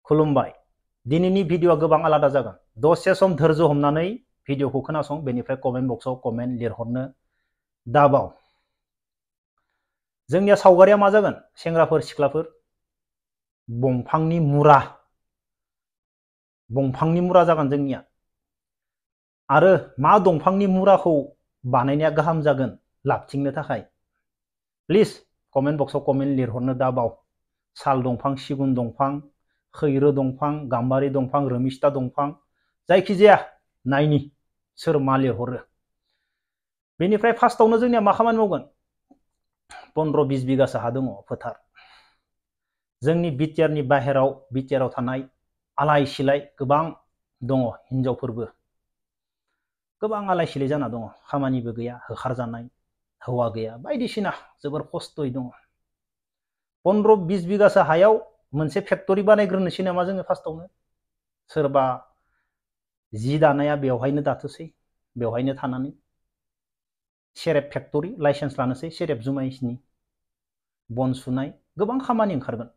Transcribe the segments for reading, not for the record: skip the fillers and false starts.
खुलुमबाय। दिनैनि भिडिअआ गोबां आलादा जागोन। दसे सम धैर्य हमनानै भिडिअखौ खोनासं, बेनिफ्राय कमेन्ट बक्सआव कमेन्ट लिरहरनो दाबाव। जोंनिया सावगारिया मा जागोन सेंग्राफोर सिख्लाफोर? दंफांनि मुरा जागोन जोंनिया। आरो मा दंफांनि मुराखौ बानायनाया गाहाम जागोन लाबथिंनो थाखाय? प्लिज कमेन्ट बक्सआव कमेन्ट लिरहरनो दाबाव। साल दंफां, सिगुन दंफां, खैरो दंफां, गाम्बारि दंफां, रोमिस्ता दंफां, जायखिजाया नायनि सोर मा लिरहरो। बेनिफ्राय फार्स्टआवनो जोंनिया मा खामानि मावगोन? 15-20 बिगासो हा दङ फोथार। जोंनि बिटिआरनि बाहेराव बिटिआराव थानाय आलाय सिलाय गोबां दङ हिनजावफोरबो। गोबां आलाय सिलाय जाना दङ, खामानिबो गैया, होखारजानाय, हौवा गैया, बायदिसिना जोबोर खस्थयै दङ। 15-20 बिगासो हायाव मोनसे फेक्टरि बानायग्रोनोसै नामा जोङो फार्स्टआवनो? सोरबा जि दानाया बेवहायनो दाथोसै, बेवहायनो थानानै सेरेब फेक्टरि लाइसेन्स लानोसै, सेरेब जुमायनि बन सुनाय, गोबां खामानि ओंखारगोन।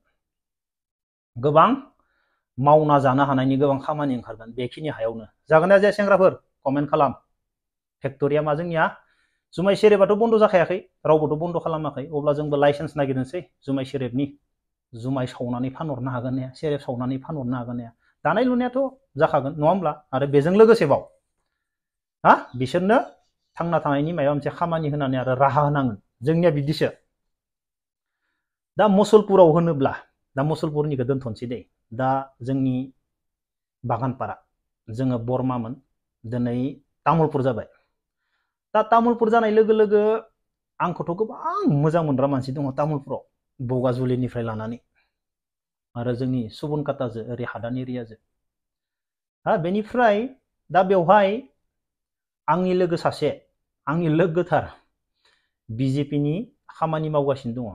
गोबां मावना जानो हानायनि गोबां खामानि ओंखारगोन बेखिनि हायावनो। जागोन ना जाया सेंग्राफोर? कमेन्ट खालाम। फेक्टरिया मा जोंनिया? जुमाय सेरेबाथ' बन्द जाखायाखै, रावबोथ' बन्द खालामाखै। अब्ला जोंबो लाइसेन्स नागिरनोसै जुमाय सेरेबनि। जुमाय सावनानै फानहरनो हागोन ना? सेरेब सावनानै फानहरनो हागोन ना? दानाय लुनायाथ' जाखागोन नङा होमब्ला? आरो बेजों लोगोसेबाव बिसोरनो थांना थानायनि माबा मोनसे खामानि होनानै आरो राहा होनांगोन। जोंनिया बिदिसो। दा मुसलपुराव होनोब्ला, दा मुसलपुरनिखौ दोनथ'नोसै दे। दा जोंनि बागानपारा, जोङो बरमामोन, दिनै तामुलपुर जाबाय। दा तामुलपुर जानाय लोगो लोगो आंखौथ' गोबां मोजां मोनग्रा मानसि दङ तामुलपुराव, बगाजुलिनिफ्राय लानानै आरो जोंनि सुबनकाटाजो ओरै हादान एरियाजो। बेनिफ्राय दा बेवहाय आंनि लोगो सासे, आंनि लोगोथार, बिजेपिनि खामानि मावगासिनो दङ,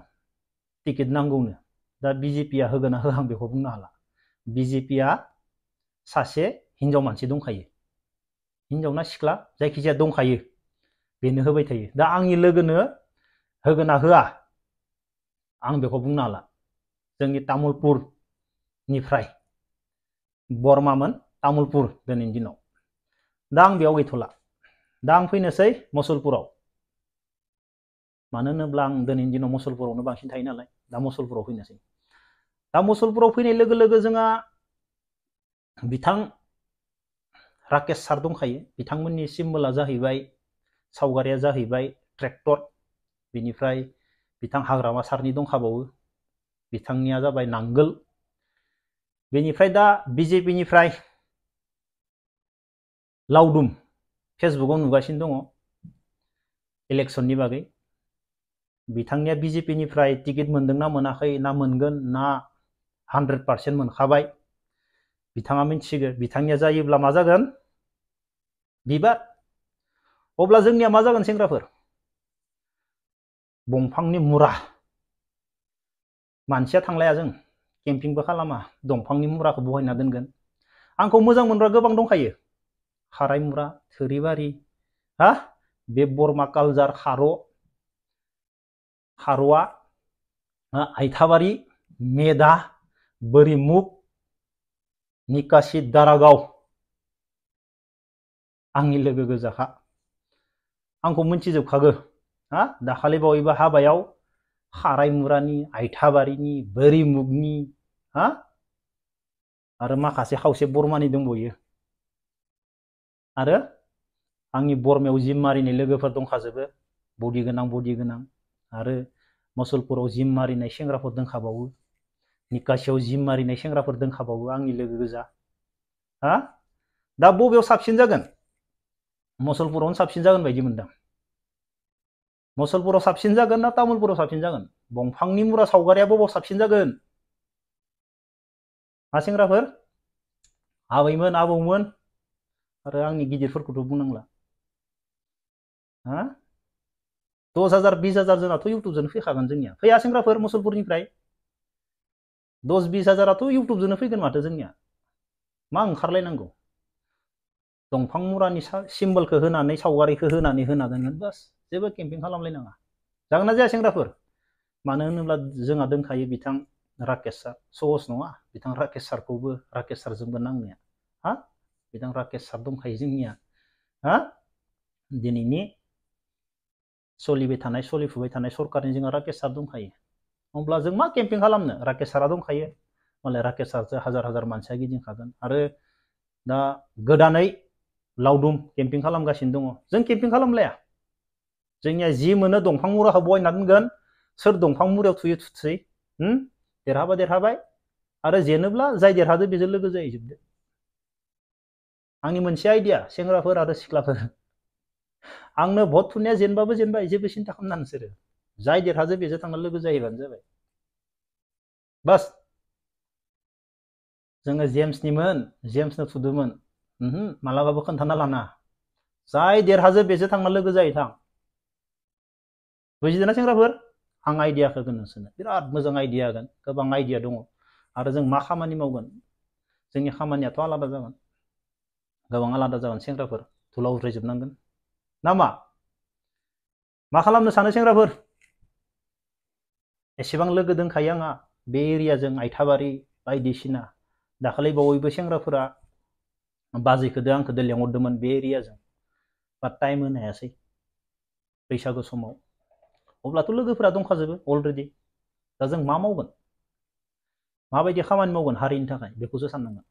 टिकेट नांगौनो। दा बिजेपिया होगोन ना होआ आं बेखौ बुंनो हाला। बिजेपिया सासे हिनजाव मानसि दंखायो, हिनजाव ना सिख्ला जायखिजाया दंखायो, बेनो होबाय थायो। दा आंनि लोगोनो होगोन ना होआ आं बेखौ बुंनो हाला। जोंनि तामुलपुरनिफ्राय बरमामोन तामुलपुर दिनैनि दिनाव। दा आं बेयाव गैथ'ला। दा आं फैनोसै मुसलपुराव। मानो होनोब्ला आं दिनैनि दिनाव मुसलपुरावनो बांसिन थायो नालाय, दा मुसलपुराव फैनोसै। दा मुसलपुराव फैनाय लोगो लोगो जोंहा बिथां राकेश सार दंखायो। बिथांमोननि सिम्बोला जाहैबाय, सावगारिया जाहैबाय ट्रेक्टर। बेनिफ्राय बिथां हाग्रामा सारनि दंखाबावो, बिथांनिया जाबाय नांगोल। बेनिफ्राय दा बिजेपिनिफ्राय लावदुम फेसबुकाव नुगासिनो दङ इलेक्सननि बागै। बिथांनिया बिजेपिनिफ्राय टिकेट मोनदोंना मोनाखै, ना मोनगोन ना 100% मोनखाबाय, बिथाङा मिथिसिगोन। बिथांनिया जायोब्ला मा जागोन? बिबार। अब्ला जोंनिया मा जागोन सेंग्राफोर? दंफांनि मुरा। मानसिया थांलाया, जों केम्पिंबो खालामा, दंफांनि मुराखौ बहायना दोनगोन। आंखौ मोजां मोनग्रा गोबां दंखायो। खाराय मुरा, थोरिबारि, बे बरमा कालजार, खार'आ, आइथाबारि, मेदा, बोरिमुग, निकासि, दारागाव, आंनि लोगो गोजाखा। आंखौ मिथिजोबखागो। दाखालि बावैबो हाबायाव खाराय मुरानि, आइथाबारिनि, बोरिमुगनि, आरो माखासे खावसे बरमानि दंबावयो। आरो आंनि बरमायाव जिम मारिनाय लोगोफोर दंखाजोबो, बडि गोनां। आरो मुसलपुराव जिम मारिनाय सेंग्राफोर दंखाबावो, निकासियाव जिम मारिनाय सेंग्राफोर दंखाबावो, आंनि लोगो गोजा। दा बबेयाव साबसिन जागोन? मुसलपुरावनो साबसिन जागोन बायदि मोनदों। मुसलपुराव साबसिन जागोन ना तामुलपुराव साबसिन जागोन? दंफांनि मुरा सावगारिया बबाव साबसिन जागोन? सेंग्राफोर, आबैमोन, आबौमोन, आरो आंनि गिदिरफोरखौथ' बुंनांला। 10,000 20,000 जोंनाथ' इउटुबजोंनो फैखागोन। जोंनिया फैया सेंग्राफोर मुसलपुरनिफ्राय 10-20 हाजाराथ' इउटुबजोंनो फैगोन माथो। जोंनिया मा ओंखारलायनांगौ? दंफां मुरानि सिम्बलखौ होनानै, सावगारिखौ होनानै होना दोनगोन, बास। जेबो केम्पिं खालामलायनाङा। जागोन ना जाया सेंग्राफोर? मानो होनोब्ला जोंहा दोनखायो बिथां राकेश सार सहस नङा बिथां राकेश सारखौबो राकेश सारजोंबो नांनाया हा बिथां राकेश सार दंखायो जोंनिया हा दिनैनि सोलिफुबाय थानाय सरकारनि जोंहा राकेश सार दंखायो अब्ला जों मा केम्पिं खालामनो राकेश सारा दंखायो मालाय राकेश सारजों हाजार हाजार मानसिया गिदिंखागोन आरो दा गोदानै लावदुम केम्पिं खालामगासिनो दङ जों केम्पिं खालामलाया जोंनिया जि मोनो दंफां मुराखौ बहायना दोनगोन सोर दंफां मुरायाव थुयो थुसै देरहाबा देरहाबाय आरो जेनोब्ला जाय देरहादो बेजों लोगो जाहैजोबदो आंनि मोनसे आइडिया सेंग्राफोर आरो सिख्लाफोर आंनो भट थुनाया जेनबाबो जेनबाय जेबो सिन्था खालामना नोंसोरो जाय देरहादो बेजों थांना लोगो जाहैबानो जाबाय बास जोङो जेम्सनिमोन जेम्सनो थुदोंमोन मालाबाबो खोन्थाना लाना जाय देरहाजो बेजों थांना लोगो जाहैथां बुजिदोंना सेंग्राफोर आं आइडियाखौ होगोन नोंसोरनो बिराद मोजां आइडिया होगोन गोबां आइडिया दङ आरो जों मा खामानि मावगोन जोंनि खामानियाथ' आलादा जागोन गोबां आलादा जागोन सेंग्राफोर धुलाव उरायजोबनांगोन ना मा खालामनो सानो सेंग्राफोर एसेबां लोगो दंखायो आंहा बे एरियाजों आइथाबारि बायदिसिना दाखालि बावैबो सेंग्राफोरा बाजैखोदो आंखोदो लेंहरदोंमोन बे एरियाजों बा टाइम होनो हायासै बैसागु समाव अब्लाथ' लोगोफोरा दंखाजोबो अलरेडि दा जों मा मावगोन माबायदि खामानि मावगोन हारिनि थाखाय बेखौसो साननांगोन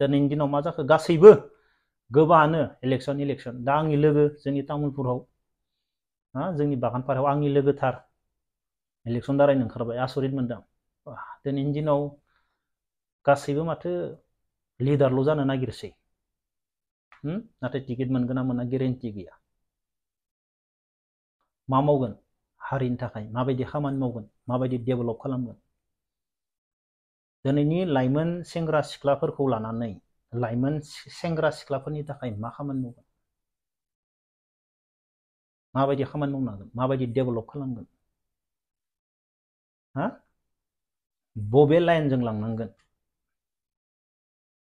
दिनैनि दिनाव मा जाखो गासैबो गोबाङानो इलेक्सन दा आंनि लोगो जोंनि तामुलपुराव जोंनि बागानपारायाव आंनि लोगोथार इलेक्सन दारायनो ओंखारबाय आसरित मोनदों दिनैनि दिनाव गासैबो माथो लिडारल' जानो नागिरसै नाथाय टिकेट मोनगोन ना मोना गेरेन्टि गैया मा मावगोन हारिनि थाखाय माबायदि खामानि मावगोन माबायदि डेभेलप खालामगोन दिनैनि लाइमोन सेंग्रा सिख्लाफोरखौ लानानै लाइमोन सेंग्रा सिख्लाफोरनि थाखाय मा खामानि मावगोन माबायदि खामानि मावनो हागोन माबायदि डेभेलप खालामगोन बबे लाइनजों लांनांगोन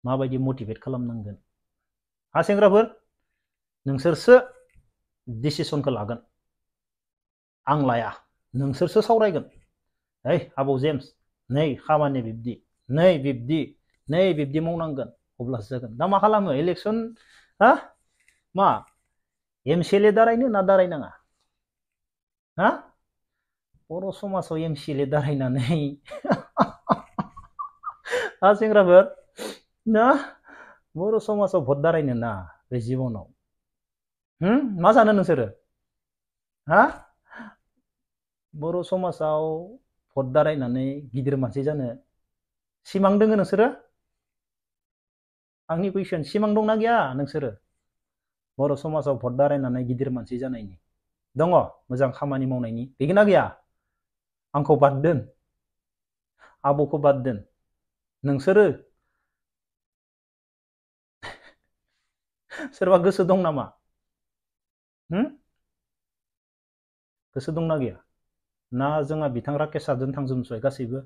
माबायदि मटिभेट खालामनांगोन सेंग्राफोर नोंसोरसो डिसिसनखौ लागोन आं लाया नोंसोरसो सावरायगोन आबौ जेम्स नै खामानि बिब्दि नै बिब्दि मावनांगोन अब्लासो जागोन दा मा खालामो इलेक्सन मा एमसिएलए दारायनो ना दारायनाङा बर' समाजाव एमसिएलए दारायनानै सेंग्राफोर ना बर' समाजाव भट दारायनो ना बे जिबनाव मा सानो नोंसोरो बर' समाजाव भट दारायनानै गिदिर मानसि जानो सिमां दोङो नोंसोरो आंनि कुइसन सिमां दंना गैया नोंसोरो बर' समाजाव भट दारायनानै गिदिर मानसि जानायनि दङ मोजां खामानि मावनायनि गैगोना गैया आंखौ बाद दोन आबौखौ बाद दोन नोंसोरो सोरबा गोसो दं नामा गोसो दंना गैया ना जोंहा बिथां राकेश सारजों थांजोबनोसै गासैबो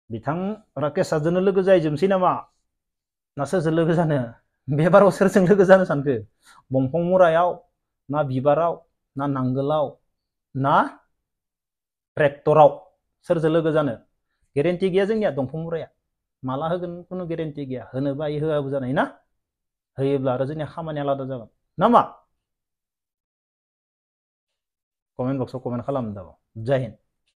बिथां राकेश सारजोंनो लोगो जाहैजोबनोसै नामा ना सोरजों लोगो जानो बे बाराव सोरजों लोगो जानो सानखो दंफां मुरायाव ना बिबाराव ना नांगोलाव ना ट्रेक्टराव सोरजों लोगो जानो गेरेन्टि गैया जोंनिया दंफां मुराया माला होगोन खुनु गेरेन्टि गैया होनो बायो होआबो जानाय ना होयोब्ला आरो जोंनिया खामानिया आलादा जागोन नामा कमेन्ट बक्सआव कमेन्ट खालामनो दाबो जय हिन्द